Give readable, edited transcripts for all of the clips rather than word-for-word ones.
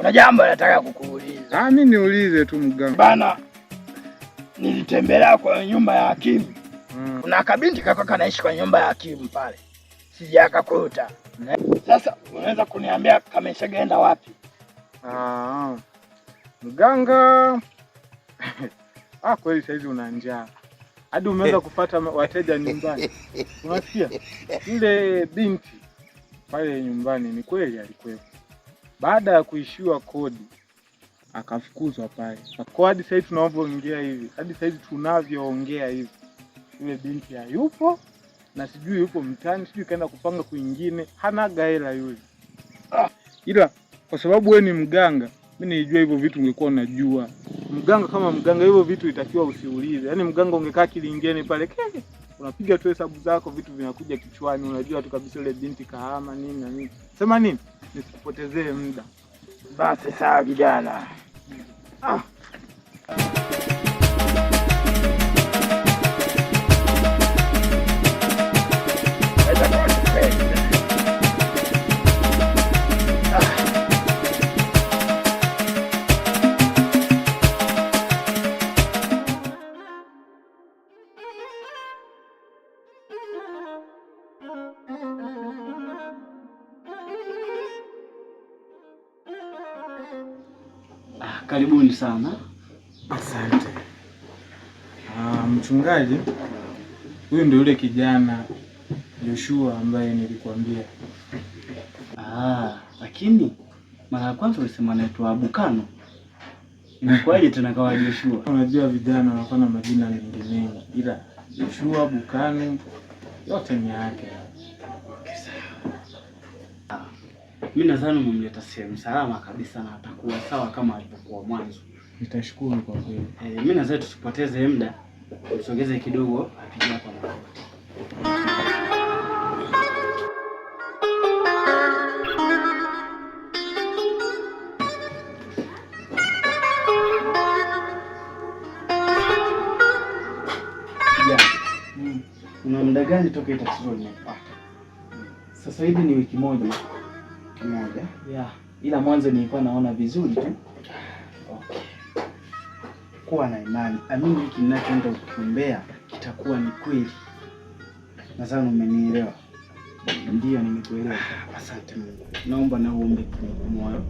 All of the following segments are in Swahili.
Kuna jambo nataka kukuuliza. Ah, mimi niulize tu mganga. Bana, nilitembelea kwa nyumba ya hakimu. Kuna kabinti kako kanaishi kwa nyumba ya hakimu pale, sijakakuta. Sasa unaweza kuniambia kameshagenda wapi? Ah, mganga. Ah, kweli saizi una njaa hadi umeweza kupata wateja nyumbani. Unasikia yule binti pale nyumbani, ni kweli alikuwepo. Baada ya kuishiwa kodi akafukuzwa pale. Kwa hadi sasa tunavyoongea hivi, hadi sasa tunavyoongea hivi, yule binti hayupo na sijui yupo mtaani, sijui kaenda kupanga kwingine, hana hela yule. Ah, ila kwa sababu we ni mganga, mimi nilijua hivyo vitu ungekuwa unajua. Mganga kama mganga, hivyo vitu itakiwa usiulize. Yaani mganga ungekaa kilingeni pale keke, unapiga tu hesabu zako, vitu vinakuja kichwani, unajua tu kabisa yule binti kahama nini na nini. Sema nini, nisikupotezee muda. Basi sawa kijana. Ah. Karibuni sana. Asante. Mchungaji, huyu ndio yule kijana Joshua ambaye nilikwambia. Ah, lakini mara ya kwanza ulisema anaitwa Abukano. Imekuwaje tena kawa Joshua? Unajua vijana wanakuwa na majina mengi mengi, ila Joshua, Bukano yote ni yake. Okay, sawa. Mimi nadhani umemleta sehemu salama kabisa na atakuwa sawa kama alivyokuwa mwanzo. Nitashukuru kwa kweli. Mimi nadhani tusipoteze muda, msogeze kidogo apige hapa magoti. Kijana, una muda gani toka tatizo limekupata? Sasa hivi ni wiki moja. Wiki moja? Yeah, ila mwanzo nilikuwa naona vizuri tu. Okay. Kuwa na imani, amini hiki ninachoenda kukiombea kitakuwa ni kweli. Nadhani umenielewa. Ndiyo, nimekuelewa. Asante Mungu. Naomba na uombe kwa moyo.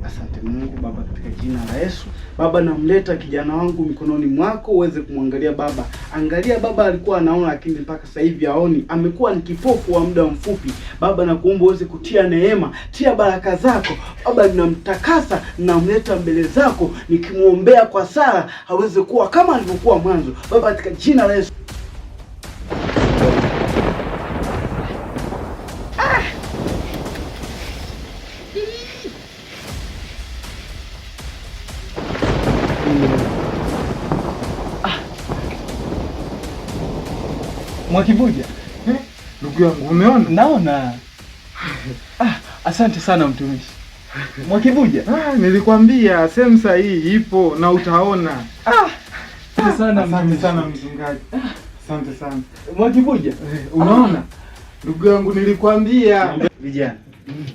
Asante Mungu Baba, katika jina la Yesu. Baba, namleta kijana wangu mikononi mwako uweze kumwangalia Baba. Angalia Baba, alikuwa anaona lakini mpaka sasa hivi haoni. Amekuwa ni kipofu wa muda mfupi. Baba, nakuomba uweze kutia neema, tia baraka zako. Baba, ninamtakasa, namleta mbele zako nikimwombea kwa sala aweze kuwa kama alivyokuwa mwanzo. Baba, katika jina la Yesu. Mwakivuja, Ndugu yangu umeona? Naona. Ah, asante sana mtumishi. Mwakivuja. Ah, nilikwambia sehemu sahihi ipo na utaona. Ah, asante sana Asante mtumishi. sana mchungaji. Asante sana. Mwakivuja. Unaona? Ndugu yangu nilikwambia. Vijana,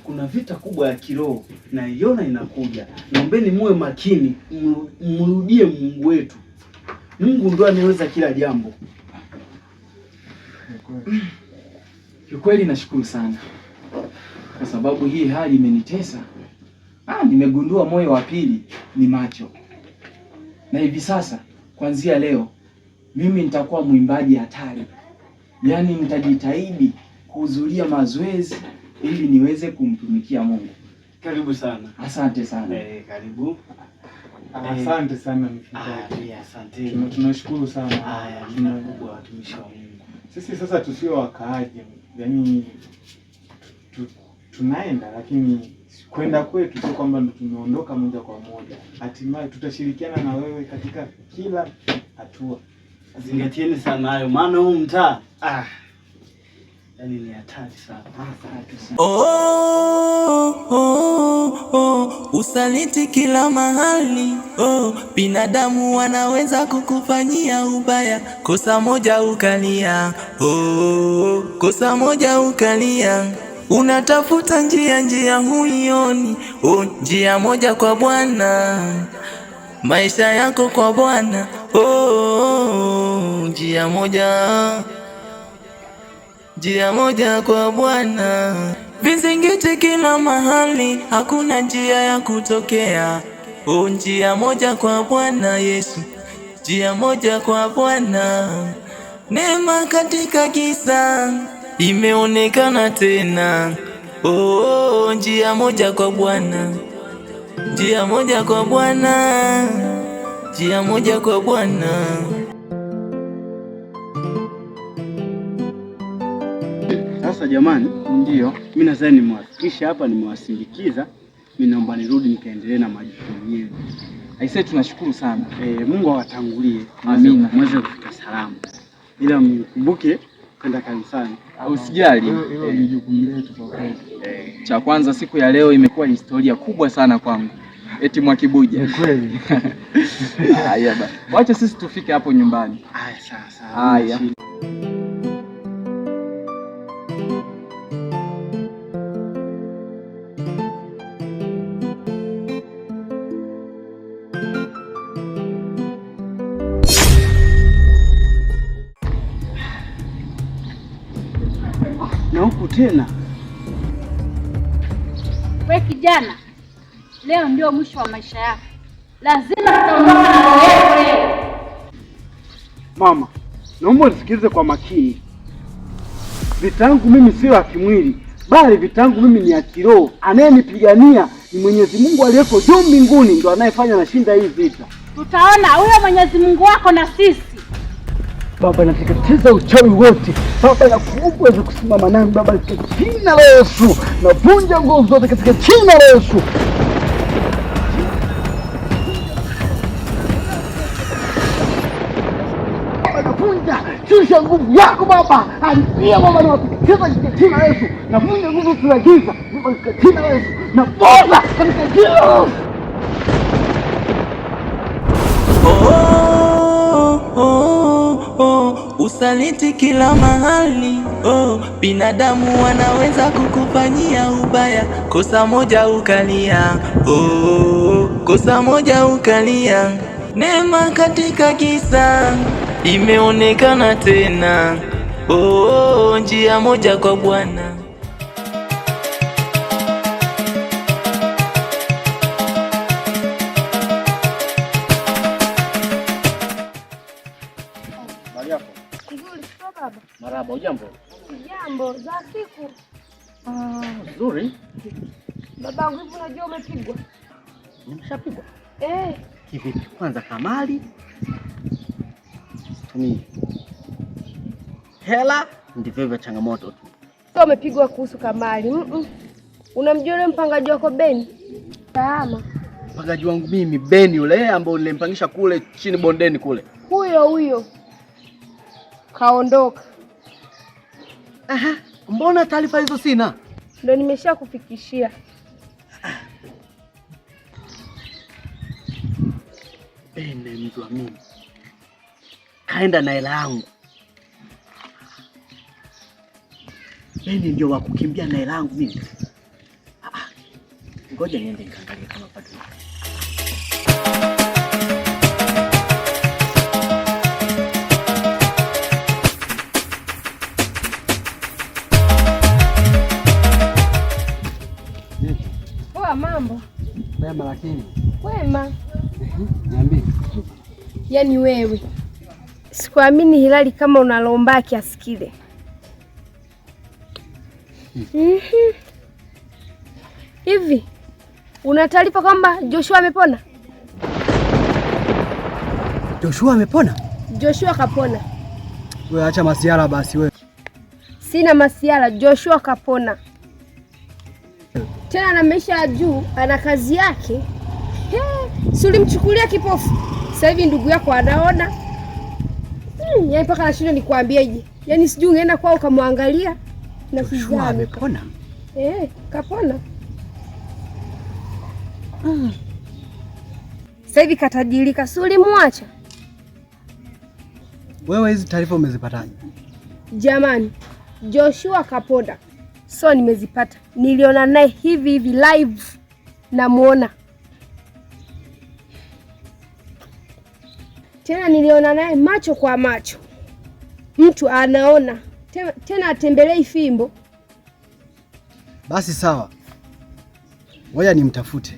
kuna vita kubwa ya kiroho naiona inakuja. Naombeni muwe makini, mrudie Mungu wetu. Mungu ndo anaweza kila jambo. Kiukweli nashukuru sana kwa sababu hii hali imenitesa. Nimegundua moyo wa pili ni macho, na hivi sasa kuanzia leo mimi nitakuwa mwimbaji hatari. Yaani nitajitahidi kuhudhuria mazoezi ili niweze kumtumikia Mungu. Karibu sana. Asante sana. Karibu. Asante sana mchungaji. Asante. Tunashukuru sana. Haya, mimi kubwa watumishi wa Mungu. Sisi sasa tusio wakaaji, yaani tunaenda lakini kwenda kwetu sio kwamba ndo tumeondoka moja kwa moja. Hatimaye tutashirikiana na wewe katika kila hatua. Zingatieni sana hayo, maana huu mtaa yaani ni hatari sana. Oh, oh, oh, usaliti kila mahali. Oh, binadamu wanaweza kukufanyia ubaya, kosa moja ukalia. Oh, kosa moja ukalia. Unatafuta njia, njia huioni. Oh, njia moja kwa Bwana, maisha yako kwa Bwana. Oh, njia moja, njia moja kwa Bwana. Vizingiti kila mahali, hakuna njia ya kutokea. Oh, njia moja kwa Bwana Yesu, njia moja kwa Bwana. Neema katika giza imeonekana tena. Oh, njia moja kwa Bwana, njia moja kwa Bwana, njia moja kwa Bwana. Sasa jamani, Ndio. mimi nadhani nimewafikisha hapa, nimewasindikiza. Mimi naomba nirudi nikaendelee na majukumu yenu. Aisee, tunashukuru sana. Mungu awatangulie, Amina. muweze kufika salama, ila mkumbuke kwenda kanisani. Usijali. Hilo ni jukumu letu kwa kweli. Cha kwanza siku ya leo imekuwa historia kubwa sana kwangu. Eti Mwakibuja. Ni kweli. Haya ba. Wacha sisi tufike hapo nyumbani. Haya, sawa sawa. Haya. Na huku tena We kijana, leo ndio mwisho wa maisha yako. Lazima tutaondoka na roho yako leo. mama, naomba unisikilize kwa makini. Vita yangu mimi sio ya kimwili, bali vita yangu mimi ni ya kiroho. Anayenipigania ni Mwenyezi Mungu aliyeko juu mbinguni, ndo anayefanya nashinda hii vita. Tutaona huyo Mwenyezi Mungu wako na sisi. Baba, nateketeza uchawi wote. Baba, nakuomba uweze kusimama nami Baba, katika jina la Yesu. Navunja nguvu zote katika jina la Yesu. Baba, navunja, shusha nguvu yako Baba, ambia Baba, nawateketeza katika jina la Yesu. Navunja nguvu za giza Baba, katika jina la Yesu. Napoza katika jina la Yesu. Oh, oh, oh, usaliti kila mahali. Oh, binadamu wanaweza kukufanyia ubaya, kosa moja ukalia. Oh, kosa moja ukalia. Neema katika giza imeonekana tena. Oh, njia moja kwa Bwana. Habari yako? Nzuri sio baba? Marhaba, hujambo? Jambo za siku. Nzuri. Babangu, hivi unajua umepigwa? Nimeshapigwa. Eh, Kivipi? Kwanza kamali situmii hela, ndivyo hivyo, changamoto tu. sio umepigwa kuhusu kamali. Unamjua yule mpangaji wako Beni? Salama. Mpangaji wangu mimi Beni yule ambao nilimpangisha kule chini bondeni kule. Huyo huyo kaondoka. Aha, mbona taarifa hizo sina? Ndio nimesha kufikishia. Beni mjua mimi kaenda na hela yangu. Beni ndio wa kukimbia na hela yangu mimi. Ah, ngoja niende nikaangalie kama bado. Poa, mambo Wema lakini. wema. Niambie. Yaani wewe sikuamini Hilali kama unalomba kiasi kile. Mhm. Hivi una taarifa kwamba Joshua amepona? Joshua amepona? Joshua kapona. Wewe acha masiara basi wewe. Sina masiara, Joshua kapona. Tena ana maisha ya juu, ana kazi yake. Si ulimchukulia kipofu? Sasa hivi ndugu yako anaona. Yaani mpaka nashindwa nikuambieje. Yaani sijui ungeenda kwao ukamwangalia na Joshua kuzaa. amepona? Kapona. Sasa hivi katajirika, si ulimwacha? Wewe hizi taarifa umezipataje? Jamani, Joshua kapona. So nimezipata, niliona naye hivi hivi live, namuona tena, niliona naye macho kwa macho, mtu anaona tena, atembelei fimbo. Basi sawa, ngoja nimtafute.